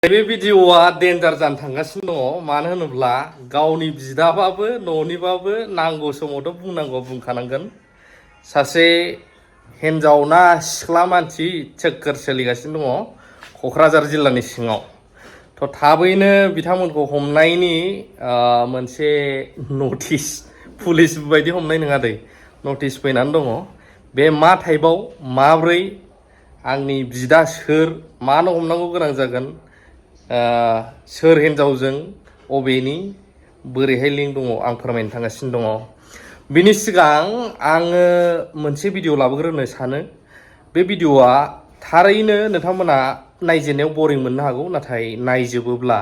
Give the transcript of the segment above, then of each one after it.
बे भिडिअआ डेन्जार जानो थांगासिनो दङ मानो होनोब्ला गावनि बिदाबाबो न'निबाबो नांगौ समावथ' बुंनांगौ बुंखानांगोन सासे हिनजाव ना सिख्ला मानसि चक्कर सोलिगासिनो दङ क'क्राझार जिल्लानि सिङाव थ' थाबैनो बिथांमोनखौ हमनायनि मोनसे नटिस पुलिस बायदि हमनाय नङा दै नटिस फैनानै दङ बे मा टाइपआव माब्रै आंनि बिदा सोर मानो हमनांगौ गोनां जागोन सोर हिनजावजों अबेनि बोरैहाय लिंक दङ आं फोरमायनो थांगासिनो दङ बिनि सिगां आङो मोनसे भिडिअ लाबोग्रोनो सानो बे भिडिअआ थारैनो नोंथांमोना नायजेननायाव बरिं मोननो हागौ नाथाय नायजोबोब्ला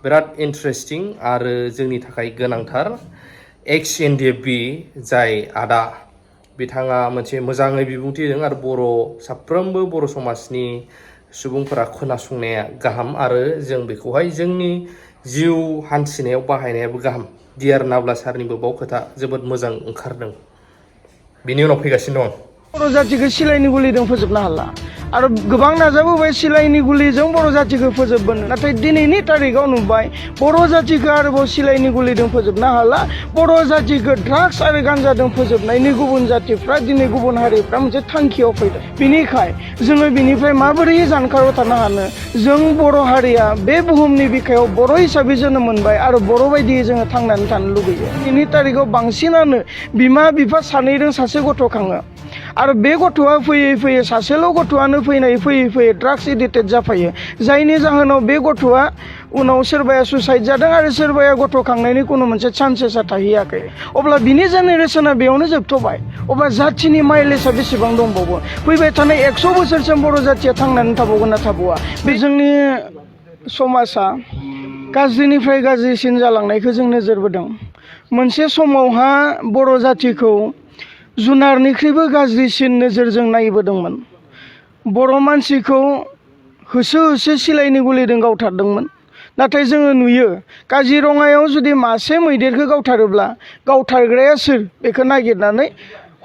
बिराद इन्टारेस्टिं आरो जोंनि थाखाय गोनांथार एक्स एनडिएफबि जाय आदा बिथाङा मोनसे मोजाङै बिबुंथि होदों आरो साफ्रोमबो बर' समाजनि सुबुंफोरा खोनासंनाया गाहाम आरो जों बेखौहाय जोंनि जिउ हान्थिनायाव बाहायनायाबो गाहाम डियार नाब्ला सारनिबो बाव खोथा जोबोद मोजां ओंखारदों बिनि उनाव फैगासिनो दं बर' जातिखौ सिलाइनि गुलिजों फोजोबनो हाला आरो गोबां नाजाबोबाय सिलाइनि गुलिजों बर' जातिखौ फोजोबबोनो नाथाय दिनैनि तारिखाव नुबाय बर' जातिखौ आरोबाव सिलाइनि गुलिजों फोजोबनो हाला बर' जातिखौ ड्राग्स आरो गान्जाजों फोजोबनायनि गुबुन जातिफ्रा दिनै गुबुन हारिफ्रा मोनसे थांखियाव फैदों बिनिखाय जोङो बिनिफ्राय माबोरै जानगाराव थानो हानो जों बर' हारिया बे बुहुमनि बिखायाव बर' हिसाबै जोनोम मोनबाय आरो बर' बायदियै जोङो थांनानै थानो लुगैयो दिनैनि तारिखाव बांसिनानो बिमा बिफा सानैजों सासे गथ' खाङो आरो बे गथ'आ फैयै फैयै सासेल' गथ'आनो फैयै ड्राग्स एडिक्टेड जाफायो जायनि जाहोनाव बे गथ'आ उनाव सोरबाया सुसाइड जादों आरो सोरबाया गथ' खांनायनि खुनु मोनसे चान्सेसा थाहैयाखै अब्ला बिनि जेनेरेसना बेयावनो जोबथ'बाय अब्ला जाथिनि माइलेजआ बेसेबां दंबावो फैबाय थानाय 100 बोसोरसिम बर' जातिया थांनानै थाबावगोन ना थाबावा बे जोंनि समाजा गाज्रिनिफ्राय गाज्रिसिन जालांनायखौ जों नोजोरबोदों मोनसे समावहा बर' जातिखौ जुनारनिख्रुइबो गाज्रिसिन नोजोरजों नायबोदोंमोन बर' मानसिखौ होसो होसो सिलाइनि गुलिजों गावथारदोंमोन नाथाय जोङो नुयो काजिरङायाव जुदि मासे मैदेरखौ गावथारोब्ला गावथारग्राया सोर बेखौ नागिरनानै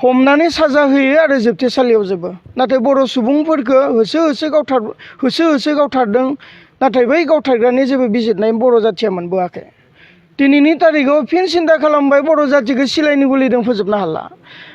हमनानै साजा होयो आरो जोबथेसालियाव जोबो नाथाय बर' सुबुंफोरखौ होसो होसो गावथारदों नाथाय बै गावथारग्रानि जेबो बिजिरनाय बर' जातिया मोनबोआखै दिनैनि तारिखाव फिन सिन्था खालामबाय बर' जातिखौ सिलाइनि गुलिजों फोजोबनो हाला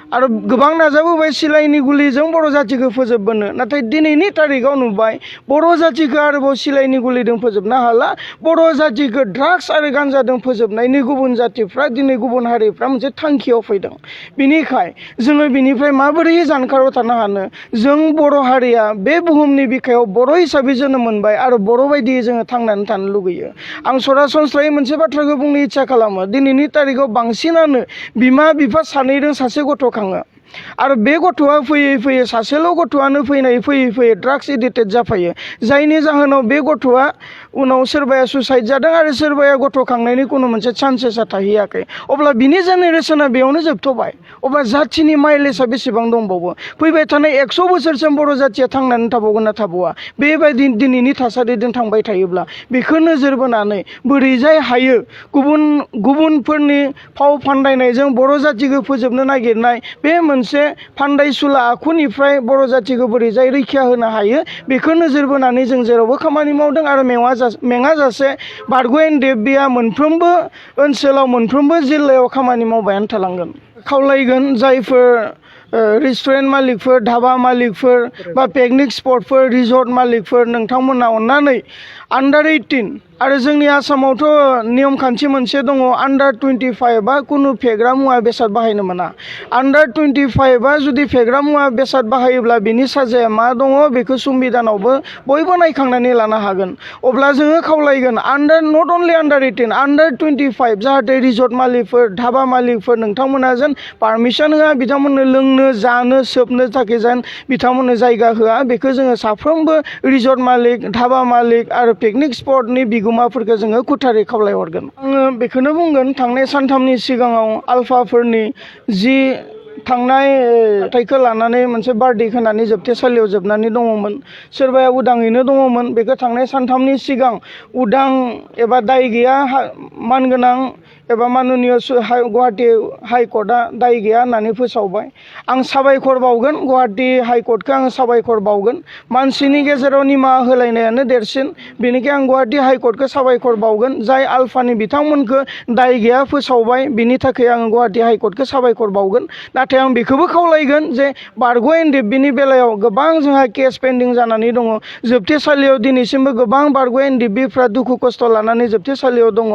आरो गोबां नाजाबोबाय सिलाइनि गुलिजों बर' जातिखौ फोजोबबोनो नाथाय दिनैनि तारिखाव नुबाय बर' जातिखौ आरोबाव सिलाइनि गुलिजों फोजोबनो हाला बर' जातिखौ ड्राग्स आरो गान्जाजों फोजोबनायनि गुबुन जातिफ्रा दिनै गुबुन हारिफ्रा मोनसे थांखियाव फैदों बिनिखाय जोङो बिनिफ्राय माबोरै जानगाराव थानो हानो जों बर' हारिया बे बुहुमनि बिखायाव बर' हिसाबै जोनोम मोनबाय आरो बर' बायदियै जोङो थांनानै थानो लुगैयो आं सरासनस्रायै मोनसे बाथ्राखौ बुंनो इच्ছা खालामो दिनैनि तारिखाव बांसिनानो बिमा बिफा सानैजों सासे गथ' खाङो आरो बे गथ'आ फैयै सासेल' गथ'आनो फैयै ड्राग्स एडिक्टेड जाफायो जायनि जाहोनाव बे गथ'आ उनाव सोरबाया सुसाइड जादों आरो सोरबाया गथ' खांनायनि खुनु मोनसे चान्सेसा थाहैयाखै अब्ला बिनि जेनेरेसना बेयावनो जोबथ'बाय अब्ला जाथिनि माइलेजआ बेसेबां दंबावो फैबाय थानाय 100 बोसोरसिम बर' जातिया थांनानै थाबावगोन ना थाबावा बेबायदि दिनैनि थासारिजों थांबाय थायोब्ला बेखौ नोजोर बोनानै बोरैजाय हायो गुबुनफोरनि फाव फान्दायनायजों बर' जातिखौ फोजोबनो नागिरनाय बे मोनसे फान्दायसुला आखुनिफ्राय बर' जातिखौ बोरैजाय रैखा होनो हायो बेखौ नोजोर बोनानै जों जेरावबो खामानि मावदों आरो मेङाजासे बारग' एनडिएफबिआ मोनफ्रोमबो ओनसोलाव मोनफ्रोमबो जिल्लायाव खामानि मावबायानो थालांगोन खावलायगोन जायफोर रेस्टुरेन्ट मालिकफोर धाबा मालिकफोर बा पिकनिक स्पटफोर रिजर्ट मालिकफोर नोंथांमोना अननानै आन्डार 18 आरो जोंनि आसामावथ' नियम खान्थि मोनसे दङ आन्डार 25 बा कुनु फेग्रा मुवा बेसाद बाहायनो मोना आन्डार 25 जुदि फेग्रा मुवा बेसाद बाहायोब्ला बिनि साजाया मा दङ बेखौ संबिधानावबो बयबो नायखांनानै लानो हागोन अब्ला जोङो खावलायगोन नट अनलि आन्डार 18 आन्डार 25 जाहाथे रिजर्ट मालिकफोर धाबा मालिकफोर नोंथांमोना जेन पारमिसन होआ बिथांमोननो लोंनो जानो सोबनो थाखाय जेन बिथांमोननो जायगा होआ बेखौ जोङो साफ्रोमबो रिजर्ट मालिक धाबा मालिक आरो पिकनिक स्पटनि बिगोमाफोरखौ जोङो खुथारै खावलायहरगोन आङो बेखौनो बुंगोन थांनाय सानथामनि सिगाङाव आलफाफोरनि जि थांनाय थाइखौ लानानै मोनसे बार्थडे होनानै जोबथेसालियाव जोबनानै दङमोन सोरबाया उदाङैनो दङमोन बेखौ थांनाय सानथामनि सिगां उदां एबा दाय गैया मानगोनां एबा माननीय गुवाहाटी हाइकर्टआ दाय गैया होननानै फोसावबाय आं साबायखर बावगोन गुवाहाटी हाइकर्टखौ आं साबायखर बावगोन मानसिनि गेजेराव निमाहा होलायनायानो देरसिन बेनिखाय आं गुवाहाटी हाइकर्टखौ साबायखर बावगोन जाय आलफानि बिथांमोनखौ दाय गैया फोसावबाय बिनि थाखाय आं गुवाहाटी हाइकर्टखौ साबायखर बावगोन नाथाय आं बेखौबो खावलायगोन जे बारग' एनडिएफबिनि बेलायाव गोबां जोंहा केस पेन्डिं जानानै दङ जोबथेसालियाव दिनैसिमबो गोबां बारग' एनडिएफबिफ्रा दुखु खस्थ' लानानै जोबथेसालियाव दङ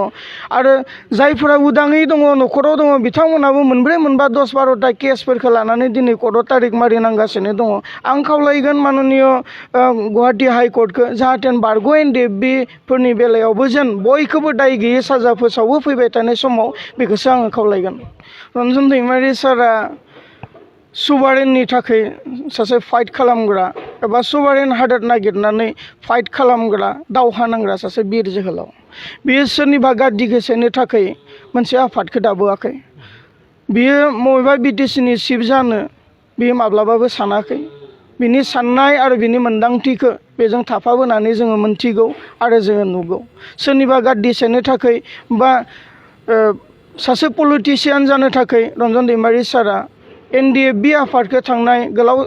आरो जायफोरा उदाङै दङ न'खराव दङ बिथांमोनाबो मोनब्रै मोनबा 10-12टा केसफोरखौ लानानै दिनै कर्टआव तारिख मारिनांगासिनो दङ आं खावलायगोन माननीय गुवाहाटी हाइकर्टखौ जाहाथे बारग' एनडिएफबिफोरनि बेलायावबो जेन बयखौबो दाय गैयै साजा फोसावो फैबाय थानाय समाव बेखौसो आङो खावलायगोन रन्जन दैमारि सारा सुबारेननि थाखाय सासे फाइट खालामग्रा एबा सुबारेन हादोर नागिरनानै फाइट खालामग्रा दावहा नांग्रा सासे बिर जोहोलाव बियो सोरनिबा गादिखौ सेनो थाखाय मोनसे आफादखौ दाबोआखै बियो बबेबा बिटिसिनि चिफ जानो बियो माब्लाबाबो सानाखै बिनि साननाय आरो बिनि मोन्दांथिखौ बेजों थाफाबोनानै जोङो मोनथिगौ आरो जोङो नुगौ सोरनिबा गादि सेनो थाखाय बा सासे पलिटिशियान जानो थाखाय रन्जन दैमारि सारा एनडिएफबि आफादखौ थांनाय गोलाव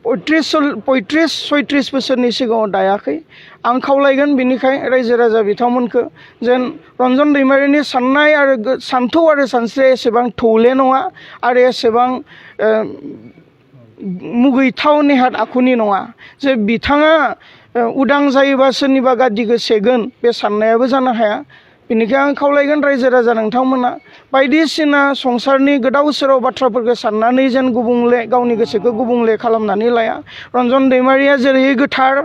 35-36 बोसोरनि सिगाङाव दायाखै आं खावलायगोन बिनिखाय रायजो राजा बिथांमोनखौ जेन रन्जन दैमारिनि साननाय आरो सान्थौ आरो सानस्रिया एसेबां थौले नङा आरो एसेबां मुगैथाव नेहाद आखुनि नङा जे बिथाङा उदां जायोबा सोरनिबा गादिखौ सेगोन बे साननायाबो जानो हाया बेनिखायनो आं खावलायगोन रायजो राजा नोंथांमोना बायदिसिना संसारनि गोदाव सोराव बाथ्राफोरखौ साननानै जेन गुबुंले गावनि गोसोखौ गुबुंले खालामनानै लाया रन्जन दैमारिया जेरै गोथार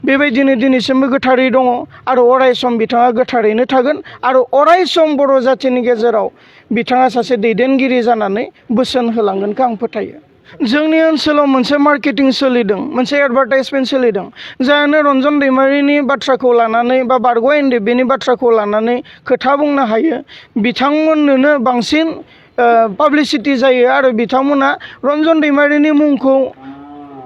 बेबायदिनो दिनैसिमबो गोथारै दङ आरो अराय सम बिथाङा गोथारैनो थागोन आरो अराय सम बर' जाथिनि गेजेराव बिथाङा सासे दैदेनगिरि जानानै बोसोन होलांगोनखौ आं फोथायो जोंनि ओनसोलाव मोनसे मार्केटिं सोलिदों मोनसे एडभार्टाइजमेन्ट सोलिदों जायानो रन्जन दैमारिनि बाथ्राखौ लानानै बा बारग' एनडिएफबिनि बाथ्राखौ लानानै खोथा बुंनो हायो बिथांमोननोनो बांसिन पाब्लिसिटि जायो आरो बिथांमोना रन्जन दैमारिनि मुंखौ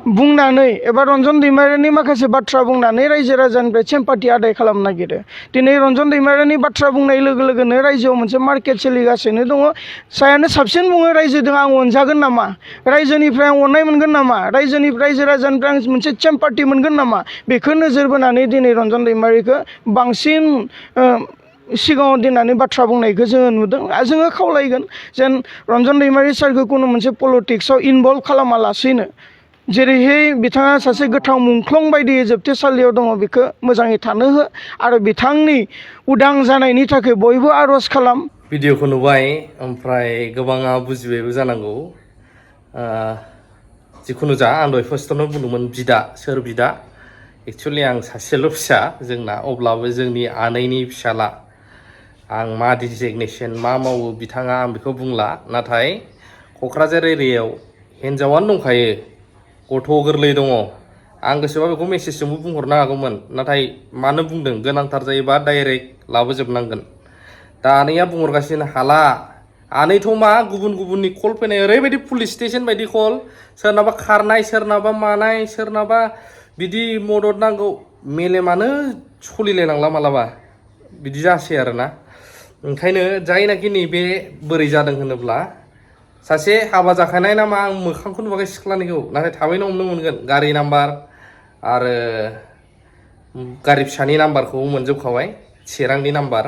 बुंनानै एबा रन्जन दैमारिनि माखासे बाथ्रा बुंनानै रायजो राजानिफ्राय सिम्पाथि आदाय खालामनो नागिरो दिनै रन्जन दैमारिनि बाथ्रा बुंनाय लोगो लोगोनो रायजोआव मोनसे मार्केट सोलिगासिनो दङ सायानो साबसिन बुङो रायजोजों आं अनजागोन नामा रायजोनिफ्राय आं अननाय मोनगोन नामा रायजो राजानिफ्राय आं मोनसे सिम्पाथि मोनगोन नामा बेखौ नोजोर बोनानै दिनै रन्जन दैमारिखौ बांसिन सिगाङाव दोननानै बाथ्रा बुंनायखौ जोङो नुदों जोङो खावलायगोन जेन रन्जन दैमारि सारखौ खुनु मोनसे पलिटिक्सआव इनभल्भ खालामालासैनो जेरैहाय बिथाङा सासे गोथां मुंख्लं बायदि जोबथेसालियाव दङ बेखौ मोजाङै थानो हो आरो बिथांनि उदां जानायनि थाखाय बयबो आर'ज खालाम भिडिअखौ नुबाय ओमफ्राय गोबाङा बुजिबायबो जानांगौ जिखुनु जा आं दहाय फार्स्टआवनो बुंदोंमोन बिदा सोर बिदा एक्सुवेलि आं सासेल' फिसा जोंना अब्लाबो जोंनि आनैनि फिसाला आं मा डिजिगनेसन मा मावो बिथाङा आं बेखौ बुंला नाथाय क'क्राझार एरियायाव हिन्जावानो दंखायो गथ' गोरलै दङ आं गोसोबा बेखौ मेसेजजोंबो बुंहरनो हागौमोन नाथाय मानो बुंदों गोनांथार जायोबा डाइरेक्ट लाबोजोबनांगोन दा आनैया बुंहरगासिनो हाला आनैथ' मा गुबुननि कल फैनाय ओरैबायदि पुलिस स्टेसन बायदि कल सोरनाबा खारनाय सोरनाबा मानाय सोरनाबा बिदि मदद नांगौ मेलेमानो सलिलायलांला मालाबा बिदि जासै आरोना ओंखायनो जायनाखि नैबे बोरै जादों होनोब्ला सासे हाबा जाखानाय नामा आं मोखांखौ नुवाखै सिख्लानिखौ नाथाय थाबैनो हमनो मोनगोन गारि नाम्बार आरो गारि फिसानि नाम्बारखौ मोनजोबखाबाय चिरांनि नाम्बार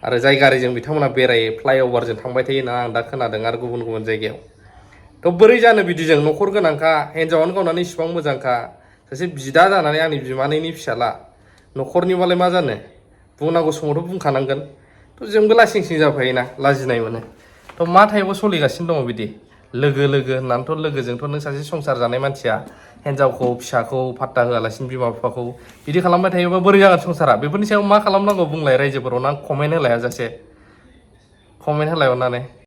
आरो जाय गारिजों बिथांमोना बेरायो फ्लाइअभारजों थांबाय थायो होनना आं दा खोनादों आरो गुबुन जायगायाव थ' बोरै जानो बिदिजों न'खर गोनांखा हिन्जावानो गावनानै इसिबां मोजांखा सासे बिदा जानानै आंनि बिमानैनि फिसाला न'खरनिबालाय मा जानो बुंनांगौ समावथ' बुंखानांगोन थ' जोंबो लासिंसिं जाफायोना लाजिनाय मोनो थ' मा टाइपआव सोलिगासिनो दङ बिदि लोगो होननानैथ' लोगोजोंथ' नों सासे संसार जानाय मानसिया हिन्जावखौ फिसाखौ पात्ता होआलासिनो बिमा बिफाखौ बिदि खालामबाय थायोबा बोरै जागोन संसारा बेफोरनि सायाव मा खालामनांगौ बुंलाय रायजोफोराव ना कमेन्ट होलाया जासे कमेन्ट होलाय अननानै